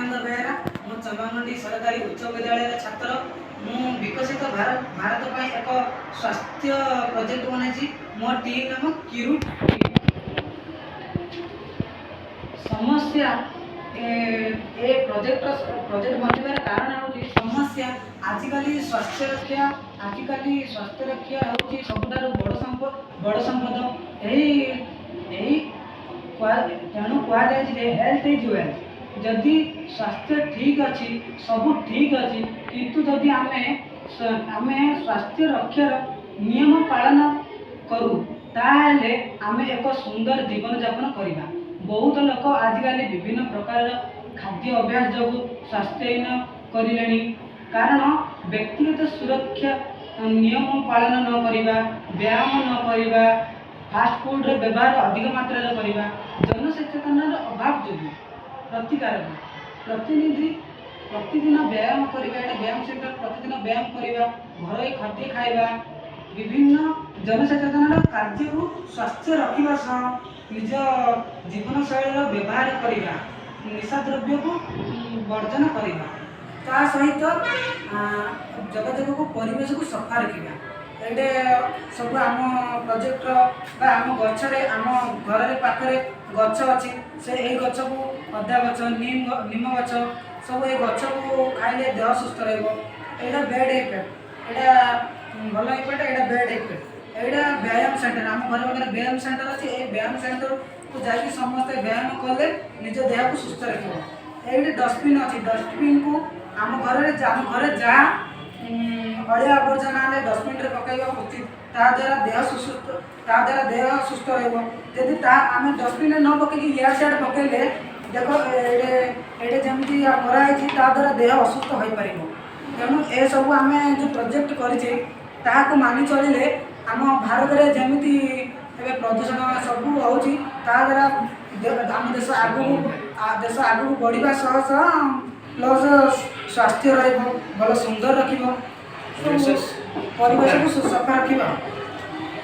ଲକ୍ଷ୍ମୀକାନ୍ତ ବେହେରା। ମୁଁ ଚମ୍ପାମୁଣ୍ଡି ସରକାରୀ ଉଚ୍ଚ ବିଦ୍ୟାଳୟର ଛାତ୍ର। ମୁଁ ବିକଶିତ ଭାରତ ଭାରତ ପାଇଁ ଏକ ସ୍ୱାସ୍ଥ୍ୟ ପ୍ରୋଜେକ୍ଟ ବନାଇଛି। ମୋ ଟିମ୍ ନାମ କିରୁଟ ଟିମ୍। ସମସ୍ୟା ଏ ପ୍ରୋଜେକ୍ଟ ବନେଇବାର କାରଣ ହେଉଛି ସମସ୍ୟା। ଆଜିକାଲି ସ୍ୱାସ୍ଥ୍ୟ ରକ୍ଷା ହେଉଛି ସବୁଠାରୁ ବଡ଼ ସମ୍ପଦ। ଏହି ଏହି ତେଣୁ କୁହାଯାଇଛି ଯେ health is wealth। ଯଦି ସ୍ୱାସ୍ଥ୍ୟ ଠିକ୍ ଅଛି, ସବୁ ଠିକ୍ ଅଛି। କିନ୍ତୁ ଯଦି ଆମେ ସ୍ୱାସ୍ଥ୍ୟ ରକ୍ଷାର ନିୟମ ପାଳନ କରୁ, ତାହେଲେ ଆମେ ଏକ ସୁନ୍ଦର ଜୀବନଯାପନ କରିବା। ବହୁତ ଲୋକ ଆଜିକାଲି ବିଭିନ୍ନ ପ୍ରକାରର ଖାଦ୍ୟ ଅଭ୍ୟାସ ଯୋଗୁଁ ସ୍ୱାସ୍ଥ୍ୟହୀନ କରିଲେଣି। କାରଣ ବ୍ୟକ୍ତିଗତ ସୁରକ୍ଷା ନିୟମ ପାଳନ ନ କରିବା, ବ୍ୟାୟାମ ନ କରିବା, ଫାଷ୍ଟଫୁଡ଼ର ବ୍ୟବହାର ଅଧିକ ମାତ୍ରାରେ କରିବା, ଜନସଚେତନାର ଅଭାବ ଯୋଗୁଁ। ପ୍ରତିକାରକ ପ୍ରତିଦିନ ବ୍ୟାୟାମ କରିବା। ଏଇଟା ବ୍ୟାୟାମ ସେଣ୍ଟର। ପ୍ରତିଦିନ ବ୍ୟାୟାମ କରିବା, ଘରୋଇ ଖାଦ୍ୟ ଖାଇବା, ବିଭିନ୍ନ ଜନସଚେତନାର କାର୍ଯ୍ୟକୁ ସ୍ୱାସ୍ଥ୍ୟ ରଖିବା ସହ ନିଜ ଜୀବନଶୈଳୀର ବ୍ୟବହାର କରିବା, ନିଶା ଦ୍ରବ୍ୟକୁ ବର୍ଜନ କରିବା, ତା ସହିତ ଯୋଗାଯୋଗକୁ ପରିବେଶକୁ ସଫା ରଖିବା। ଏଇଟା ସବୁ ଆମ ପ୍ରୋଜେକ୍ଟର ବା ଆମ ଗଛରେ, ଆମ ଘରରେ ପାଖରେ ଗଛ ଅଛି। ସେ ଏଇ ଗଛକୁ ଅଦା ଗଛ, ନିମ ଗଛ, ସବୁ ଏଇ ଗଛକୁ ଖାଇଲେ ଦେହ ସୁସ୍ଥ ରହିବ। ଏଇଟା ବ୍ୟାଡ୍ ଇଫେକ୍ଟ, ଏଇଟା ଭଲ ଇଫେକ୍ଟ, ଏଇଟା ବ୍ୟାଡ୍ ଇଫେକ୍ଟ। ଏଇଟା ବ୍ୟାୟାମ ସେଣ୍ଟର। ଆମ ଘର ପାଖରେ ବ୍ୟାୟାମ ସେଣ୍ଟର ଅଛି। ଏଇ ବ୍ୟାୟାମ ସେଣ୍ଟରକୁ ଯାଇକି ସମସ୍ତେ ବ୍ୟାୟାମ କଲେ ନିଜ ଦେହକୁ ସୁସ୍ଥ ରଖିବ। ଏଇଠି ଡଷ୍ଟବିନ୍ ଅଛି। ଡଷ୍ଟବିନ୍କୁ ଆମ ଘରେ ଯାହା ଅଳିଆ ଆବର୍ଜନା ହେଲେ ଡଷ୍ଟବିନ୍ରେ ପକାଇବା ଉଚିତ। ତାହା ଦ୍ୱାରା ଦେହ ସୁସ୍ଥ ରହିବ। ଯଦି ତାହା ଆମେ ଡଷ୍ଟବିନ୍ରେ ନ ପକେଇକି ଇଆଡ଼େ ସିଆଡ଼େ ପକେଇଲେ, ଦେଖ, ଏଇଠି ଯେମିତି କରାହେଇଛି, ତା ଦ୍ୱାରା ଦେହ ଅସୁସ୍ଥ ହୋଇପାରିବ। ତେଣୁ ଏସବୁ ଆମେ ଯେଉଁ ପ୍ରୋଜେକ୍ଟ କରିଛେ, ତାହାକୁ ମାନି ଚଳିଲେ ଆମ ଭାରତରେ ଯେମିତି ଏବେ ପ୍ରଦୂଷଣ ସବୁ ହେଉଛି, ତା ଦ୍ୱାରା ଆମ ଦେଶ ଆଗକୁ ବଢ଼ିବା ସହ ସହ ପ୍ଲସ୍ ସ୍ୱାସ୍ଥ୍ୟ ରହିବ, ଭଲ ସୁନ୍ଦର ରଖିବ, ସବୁ ପରିବେଶକୁ ସଫା ରଖିବ।